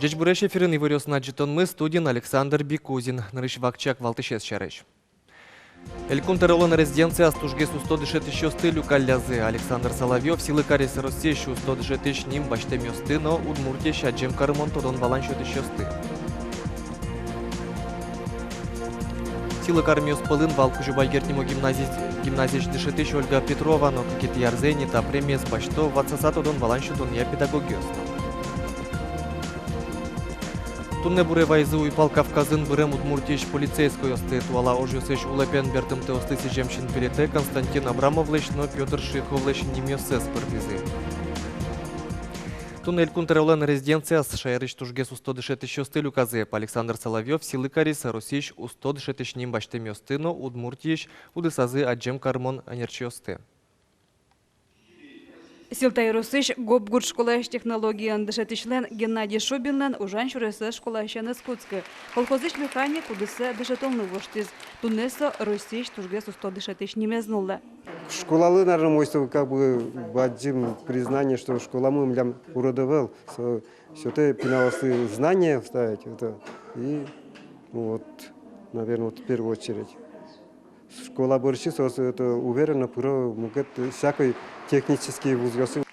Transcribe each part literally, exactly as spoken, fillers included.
Ӟечбуресь! Эфирын иворъёсын адӟытонмы, студиын Александр Бикузин. Нырысь вакчияк валтӥсез сярысь. Элькун тӧролэн резиденцияз тужгес усто дышетӥсьёсты люкаллязы. Александр Соловьёв сӥлы кариз Россиысь усто дышетӥсь ним басьтэмъёсты но Удмуртиысь адӟем карымон тодон-валан сётӥсьёсты. Сӥлы каремъёс пӧлын вал Кузебай Герд нимо гимназиысь, гимназиысь дышетӥсь Ольга Петрова но. Кыкетӥ арзэ ини та премиез басьто ватсаса тодон-валан сётонъя педагогъёс но. Туннэ буре вайизы Уйпал Кавказын бырем Удмуртиысь полицейскойёсты. Туала ожъёсысь улэпен бертымтэосты сӥзем синпелетэ Константин Абрамовлэсь но Пётр Шиховлэсь нимъёссэс пыртӥзы. Туннэ Элькун тӧролэн резиденцияз шаерысь тужгес усто дышетӥсьёсты люказы. Александр Соловьёв сӥлы кариз Россиысь усто дышетӥсь ним басьтэмъёсты но Удмуртиысь удысазы адӟем карымон ӧнерчиосты. Сьӧлта ёросысь Гоп гурт школаысь технологиен дышетӥсьлэн Геннадий Шубинлэн ужан сюресэз школаысеныз кутскы. Колхозысь механик удысэ дышетонлы воштӥз. Туннэ со Россиысь тужгес усто дышетӥсь нимез нуллэ. Школалы, наверно, мой со как бы бадӟым признание, что школамы милям урод ӧвӧл. Со сётэ пиналъёслы знание вставить, это, и вот, наверно, вот в первую очередь. Школа бӧрсьы соос, это, уверенно пыро мукет всякой технический вузъёсы.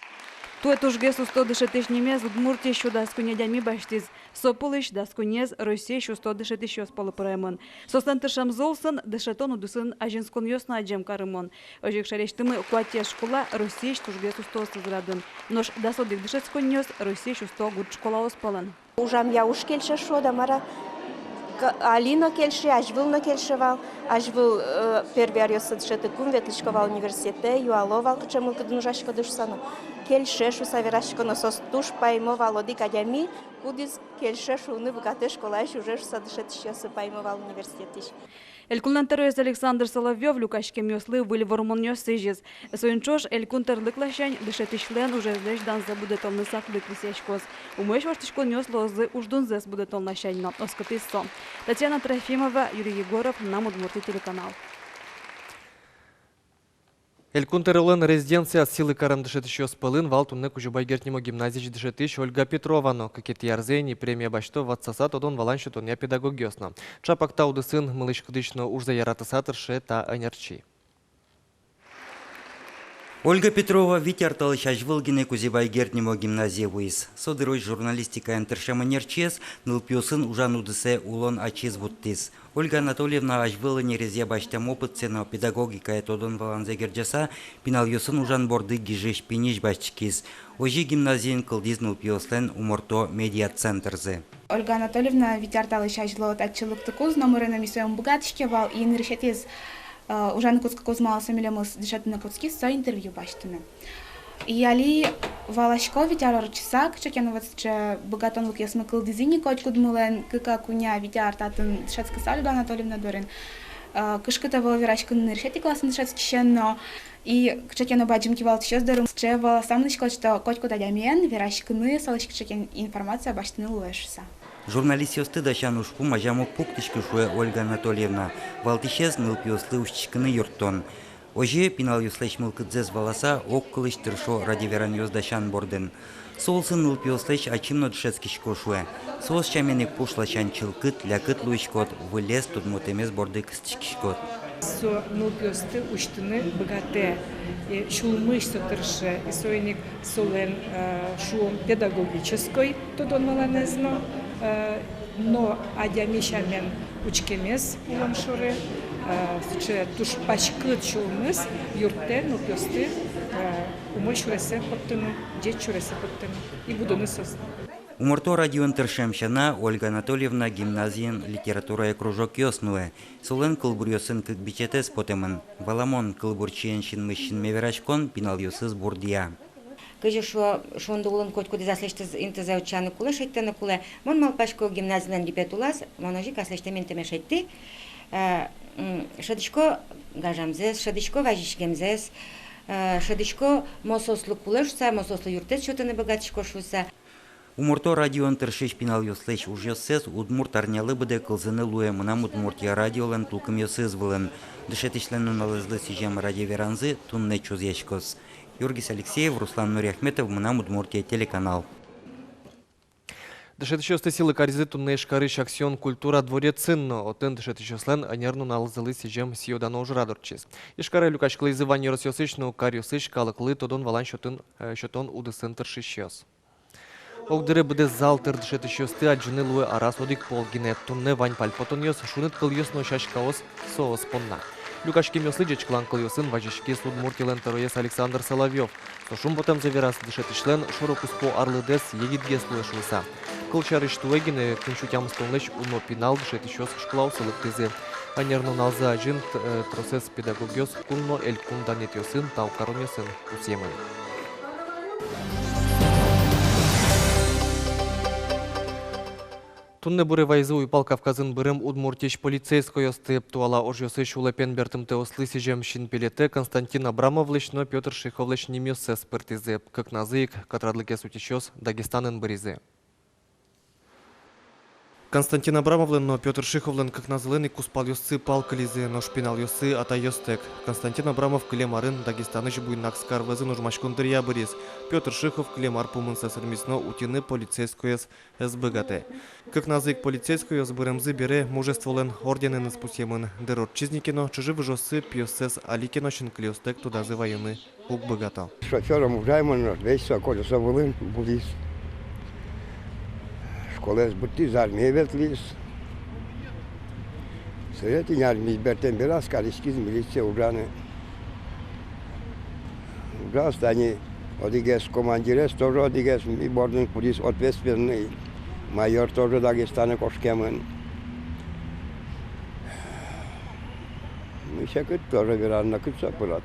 Туэ тужгес усто дышетӥсь нимез Удмуртиысь сю дас куинь адями басьтӥз. Со пӧлысь дас куинез Россиысь усто дышетӥсьёс пӧлы пыремын. Соослэн тыршемзы улсын дышетон удысын азинсконъёс но адӟем карымон. Озьы ик шаерысьтымы куатез школа Россиысь тужгес устоосыз радын. Нош дас одӥг дышетсконниос Россиысь усто гурт школаос пӧлын. Ужамъя уж кельше шуод-а, мар-а? К-, али но кельше, азьвыл но кельше вал. Азьвыл, э, первый аръёсы дышетыкум ветлӥсько вал университетэ, юало вал, кыӵе мылкыдын ужаськоды шуса но. Кельше шуса верасько но, соос туж паймо вал одӥг адями, кудӥз кельше шуыны быгатэ школаысь уже шуса, дышетӥсьёсы паймо вал университетысь. Элькунлэн тӧроез Александр Соловьёв люкаськемъёслы выль вормонъёс сӥзиз. Соин ӵош элькун тӧрлык ласянь дышетӥсьлэн ужезлэсь данзэ будэтонлы саклык висъяськоз. Умоесь воштӥськонъёс луозы уждунзэс будэтон ласянь но, оскытӥз со. Татьяна Трофимова, Юрий Егоров, «Мынам Удмуртие» телеканал. Элькун тӧролэн резиденцияз сӥлы карем дышетӥсьёс пӧлын вал туннэ Кузебай Герд нимо гимназиысь дышетӥсь Ольга Петрова но. Кыкетӥ арзэ ини премия басьто ватсаса тодон-валан сётонъя педагогъёс но. Чапак та удысын мылысь-кыдысь но ужзэ яратыса тырше та ӧнерчи. Ольга Петрова вить ар талэсь азьвыл гинэ Кузебай Герд нимо гимназие вуиз. Со дырозь журналистикаен тыршем ӧнерчиез, нылпиосын ужан удысэ улон ачиз вуттӥз. Ольга Анатольевна азьвыл ини резья басьтэм опытсэ но педагогикая тодон-валанзэ герӟаса, пиналъёсын ужан борды гижысь-пиньысь басьтӥськиз. Озьы гимназиын кылдӥз нылпиослэн уморто медиацентрзы. Ольга Анатольевна вить ар талэсь азьло татчы лыктыкуз, номыре но ми сое ум быгатӥське вал, и нырысетӥез, э, ужаны кутскыкуз, малы со милемыз дышетыны кутскиз, со интервью басьтыны. И али валасько, вить ар ортчыса, кыӵе ке но вот сыӵе быгатонлыкъёсмы кылдӥзы ини котькудмылэн. Кык-а, куинь-а, вить ар татын дышетскыса Ольга Анатольевна дорын, э, кышкыт ӧвӧл вераськыны нырысетӥ классын дышетскисен но. И кыӵе ке но бадӟым кивалтӥсьёс дорын сыӵе валаса мынӥськод, что котькуд адямиен вераськыны, солэсь кыӵе ке информация басьтыны луэ шуса. Журналистъёсты дасян ужпум азям уг пуктӥськы, шуэ Ольга Анатольевна. Валтӥсез — нылпиослы усьтӥськыны юрттон. Озьы пиналъёслэсь мылкыдзэс валаса, огкылысь тыршо радиоверанъёс дасян бордын. Со улсын нылпиослэсь ачим но дышетскисько, шуэ. Соос сямен ик пуш ласянь чылкыт, лякыт луиськод, вылез тодмотэмез борды кыстӥськиськод. Со нылпиосты усьтыны быгатэ, и сюлмысь со тырше, и соин ик солэн, э, шуом, педагогической тодон-валанэз но, э, но адями сямен учкемез улон шоры, э, сыӵе туж паськыт сюлмыз юрттэ нылпиосты, э, умой сюресэ поттыны, ӟеч сюресэ поттыны и будыны соосты. Уморто радиоын тыршем сяна, Ольга Анатольевна гимназиын литературая кружокъёс нуэ. Солэн кылбуръёсын кык бичетэз потэмын. Валамон, кылбурчиен синмысь синме вераськон пиналъёсыз бурдъя. Кызьы шуо, шунды улын котькудӥз аслэсьтыз интызэ утчаны кулэ, шедьтыны кулэ. Мон малпасько, гимназилэн липет улаз мон озьы ик аслэсьтым интыме шедьтӥ. Э, м, шӧдӥсько гажамзэс, шӧдӥсько вазиськемзэс, э, шӧдӥсько, мо соослы кулэ шуса, мо соослы юрттэт сётыны быгатӥсько шуса. Уморто радиоын тыршись пиналъёслэсь ужъёссэс «Удмурт арнялы» быдэ кылзыны луэ «Мынам Удмуртие» радиолэн тулкымъёсыз вылын. Дышетӥсьлэн нуналэзлы сӥзем радиоверанзы туннэ чузъяськоз. Юргис Алексеев, Руслан Нуриахметов, «Мынам Удмуртие» телеканал. Дышетӥсьёсты сӥлы каризы туннэ Ижкарысь «Аксион» культура дворецын но. Отын дышетӥсьёслэн ӧнер нуналзылы сӥзем сӥё-дано ужрад ортчиз. Ижкаре люкаськылӥзы вань ёросъёсысь но каръёсысь калыклы тодон-валан сётон, э, сётон удысын тыршисьёс. Огдыре быдэс зал тыр дышетӥсьёсты адӟыны луэ араз одӥг пол гинэ. Туннэ вань пальпотонъёс, шуныт кылъёс но сяськаос соос понна. Люкаськемъёслы ӟечкылан кылъёсын вазиськиз Удмуртилэн тӧроез Александр Соловьёв. Со шумпотэмзэ вераз дышетӥсьлэн шоро-куспо арлыдэз егитгес луэ шуыса. Кылсярысь, туэ гинэ куинь сю тямыстонлэсь уно пинал дышетӥсьёс школаосы лыктӥзы. Ӧнер нуналзы азьын т-, э, тросэз педагогъёс кун но элькун данъетъёсын, тау каронъёсын пусъемын. Туннэ буре вайизы Уйпал Кавказын бырем Удмуртиысь полицейскойёсты. Туала ожъёсысь улэпен бертымтэослы сӥзем синпелетэ Константин Абрамовлэсь но Пётр Шиховлэсь нимъёссэс пыртӥзы. Кыкназы ик катрадлыкез утисьёс Дагестанын быризы. Константин Абрамовлэн но Пётр Шиховлэн кыкназылэн ик кузпалъёссы пал кылизы, нош пиналъёссы атайёстэк. Константин Абрамов кылем арын Дагестанысь буйнакс кар вӧзын ожмаськон дыръя быриз. Пётр Шихов кылем ар пумын сӧсырмиз но утьыны полицейскоез ӧз быгатэ. Кыкназы ик полицейскойёс быремзы бере Мужестволэн орденэныз пусъемын. Дыр ортчиз ни ке но, чыжы-выжыоссы пиоссэс али ке но синкылиостэк тодазы вайыны уг быгато. Шофёром ужай мон, но весь со колёсо вылын вуиз. Школаез быдтӥз, армие ветлӥз. Советын армиысь бертэм бераз кариськиз милицие ужаны. Ужаз тани одӥгез командирез, тоже одӥгез ми бордын кудӥз, ответственный майор, тоже Дагестанэ кошкемын. Ну, секыт тоже вераны, кытчы пырод.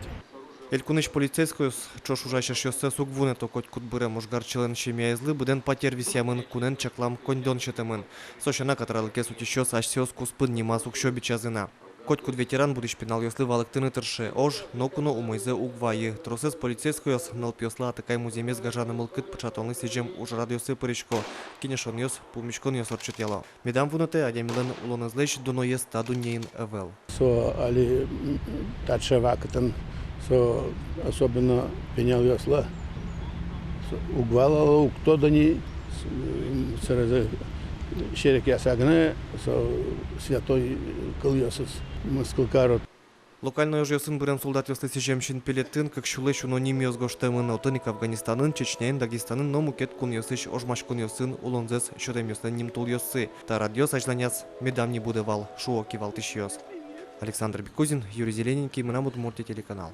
Элькунысь полицейскойёс ӵош ужась эшъёссэс уг вунэто. Котькуд бырем ожгарчилэн семьяезлы быдэн патер висъямын, кунэн чаклам коньдон сётэмын. Со сяна катрадлыкез утисьёс асьсэос куспын нимаз уксё бичазы на. Котькуд ветеран будӥсь пиналъёслы валэктыны тырше: ож ноку но умойзэ уг вайы. Тросэз полицейскойёс нылпиослы атыкай музъемез гажаны мылкыд пыӵатонлы сӥзем ужрадъёсы пырисько, кенешонъёс, пумиськонъёс ортчытъяло. Медам вунэтэ: адямилэн улонэзлэсь дуноез та дуннеын ӧвӧл. Со али, м, таӵе вакытын, со особенно пиналъёслы, со уг валало, уг тодо ни, с-, м, сразу серекъяса гинэ со святой кылъёсыз мыскыл каро. Локальной ожъёсын бырем солдатъёслы сӥзем синпелетын кык сюлэсь уно нимъёс гожтэмын. Отын ик Афганистанын, Чечняын, Дагестанын но мукет кунъёсысь ожмаськонъёсын улонзэс сётэмъёслэн нимтулъёссы. Та радъёс азьланяз медам ни будэ вал, шуо кивалтӥсьёс. Александр Бекузин, Юрий Зелененький, «Мынам Удмуртие» телеканал.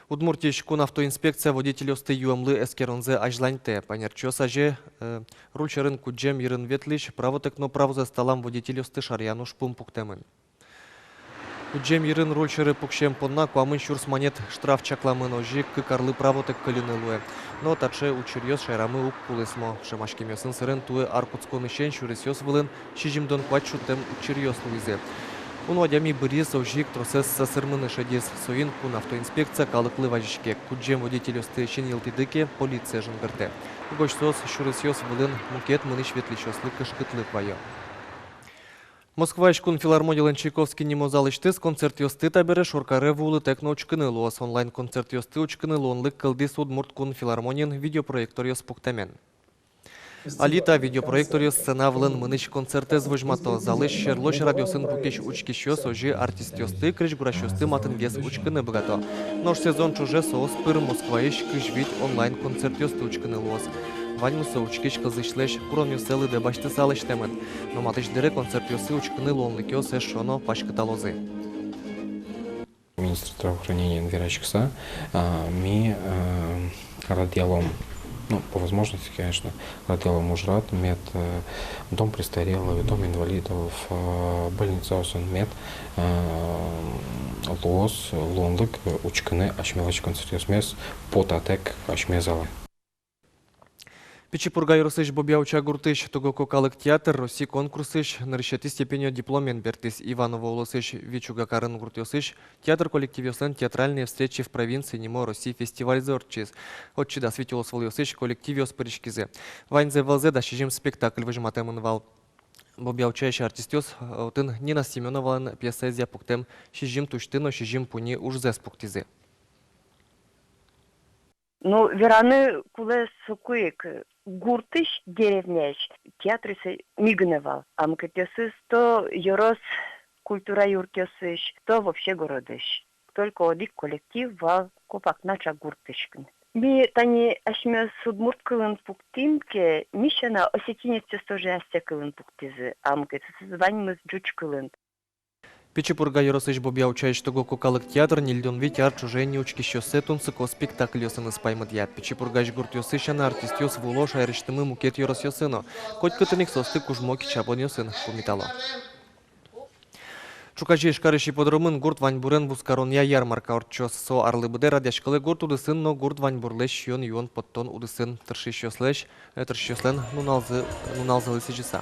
Удмуртиысь кун автоинспекция водительёсты юэмлы эскеронзэ азьланьтэ. Паниярчиос азе, э, руль сьӧрын кудӟем йырын ветлӥсь, правотэк но правозэс талам водительёсты шараян ужпум пуктэмын. Кудӟем йырын руль сьӧры пуксем понна куамын сюрс манет штраф чакламын, озьы ик кык арлы правотэк кыльыны луэ. Но таӵе учыръёс шаерамы уг кулэсмо. Шӧмаськемъёсын сэрен туэ ар кутсконысен сюресъёс вылын сизьымдон куать шуттэм учыръёс луизы. Уно адями быриз, озьы ик тросэз сӧсырмыны шедиз. Соин кун автоинспекция калыклы вазиське: кудӟем водительёсты синйылтӥды ке, полицие жингыртэ. Угось соос сюресъёс вылын мукет мынӥсь-ветлӥсьёслы кышкытлык вайо. Москваысь кун филармонилэн Чайковский нимо залысьтыз концертъёсты табере шоркаре вуылытэк но учкыны луоз. Онлайн-концертъёсты учкыны луонлык кылдӥз Удмурт кун филармониын видеопроекторъёс пуктэмен. Али та видеопроекторъёс сцена вылын мынӥсь концертэз возьмато. Залысь сьӧрло сьӧрадъёсын пукись учкисьёс озьы артистъёсты, крезьгурасьёсты матынгес учкыны быгато. Нош сезон ӵоже соос пыр Москваысь кызь вить онлайн-концертъёсты учкыны луоз. Ваньмыз со учкись кылзӥсьлэсь куронъёссэ лыдэ басьтыса лэсьтэмын. Но матысь дыре концертъёсты учкыны луонлыкъёс эшшо но паськыталозы. Министр здравоохранениен вераськыса, а, ми, а, радъялом, ну, по возможности, конечно, радъялом ужрад, мед, э, дом престарелых, дом инвалидов, э, больницаосын мед, э, луоз луонлык учкыны асьмелэсь концертъёсмес, потатэк асьме залэ. Пичи Пурга ёросысь Бобья-Уча гуртысь «Тугоко» калык театр Россия конкурсысь нырысетӥ степенё дипломен бертӥз. Иваново улосысь Вичуга карын гуртъёсысь театр коллективъёслэн «Театральные встречи в провинции» нимо Россия фестивальзы ортчиз. Отчы дас вить улосвылъёсысь коллективъёс пыриськизы. Ваньзэ валзэ дас сизьым спектакль возьматэмын вал. Бобья-Учаысь артистъёс, э, отын Нина Семёновалэн пьесаезъя пуктэм «Сизьым тусьты но сизьым пуньы» ужзэс пуктӥзы. Ну, вераны кулэ соку ик, гуртысь, деревняысь театръёссы ми гинэ вал. А мукетъёсыз то ёрос культура юртъёсысь, то вообще городысь. Только одӥг коллектив вал копак начак гуртысь гинэ. Ми тани асьмеос удмурт кылын пуктӥм ке, ми сяна осетинецъёс тоже асьсэ кылын пуктӥзы, а мукетъёсыз ваньмыз ӟуч кылын. Пичи Пурга ёросысь Бобья-Учаысь Тогоку калык театр ньыльдон вить ар ӵоже ини учкисьёссэ тунсыко спектакльёсыныз паймытъя. Пичи Пургаысь гуртъёсы сяна артистъёс вуо шаерысьтымы мукет ёросъёсы но. Котькытын ик соосты кужмо кичабонъёсын пумитало. Ӵуказе Ижкарысь ипподромын гурт ваньбурен вузкаронъя ярмарка ортчоз. Со арлы быдэ радъяськылэ гурт удысын но гурт ваньбурлэсь сиён-юон поттон удысын тыршисьёслэсь, э, тыршисьёслэн нуналзы-, нуналзылы сӥзьыса.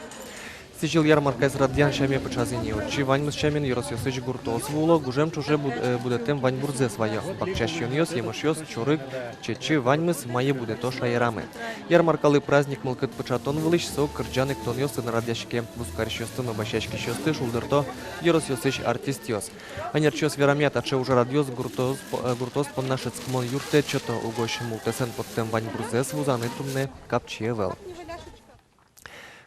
Сӥзьыл ярмаркаез радъян сяме пыӵаз ини. Отчы ваньмыз сямен ёросъёсысь гуртъёс вуо, гужем ӵоже буд-, э, будэтэм ваньбурзэс вайо. Бакча сиёнъёс, емышъёс, чорыг, чечы, ваньмыз, мае будэто шаерамы. Ярмаркалы праздник мылкыд пыӵатон вылысь со кырӟан-эктонъёсын радъяське. Вузкарисьёсты но басьяськисьёсты шулдырто ёросъёсысь артистъёс. Ӧнерчиос верамъя, таӵе ужрадъёс гуртъёс по-, э, гуртъёс понна шӧдскымон юрттэ, чото угось мултэсэн поттэм ваньбурзэс вузаны туннэ капчи ӧвӧл.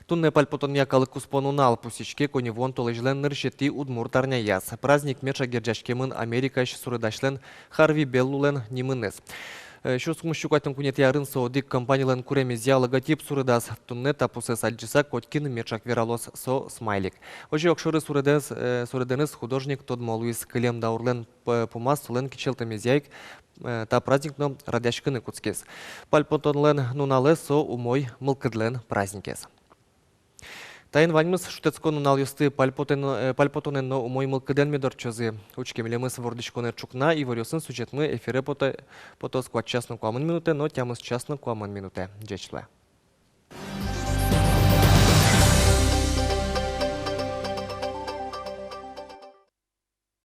Туннэ пальпотонъя калык куспо нунал пусйиське коньывуон толэзьлэн нырысетӥ удмурт арняяз. Праздник меӵак герӟаськемын Америкаысь суредасьлэн Харви Беллулэн нимыныз. Э, сюрс укмыссю куатьтон куинетӥ арын со одӥг компанилэн куремезъя логотип суредаз. Туннэ та пусэз адӟыса, котькин меӵак вералоз: со смайлик. Озьы огшоры суредэныз, э, суредэныз художник тодмо луиз. Кылем даурлэн п-, пумаз солэн кичӧлтэмезъя ик, э, та праздник но радъяськыны кутскиз. Пальпотонлэн нуналэ со умой мылкыдлэн праздникез. Таин ваньмыз. Шутэтскон нуналъёсты пальпотэн, э, пальпотонэн но умой мылкыдэн мед ортчозы. Учке милемыз вордӥськонэ ӵукна, иворъёсын сюжетмы эфире пото-, потоз куать час но куамын минутэ но тямыс час но куамын минутэ. Ӟеч луэ.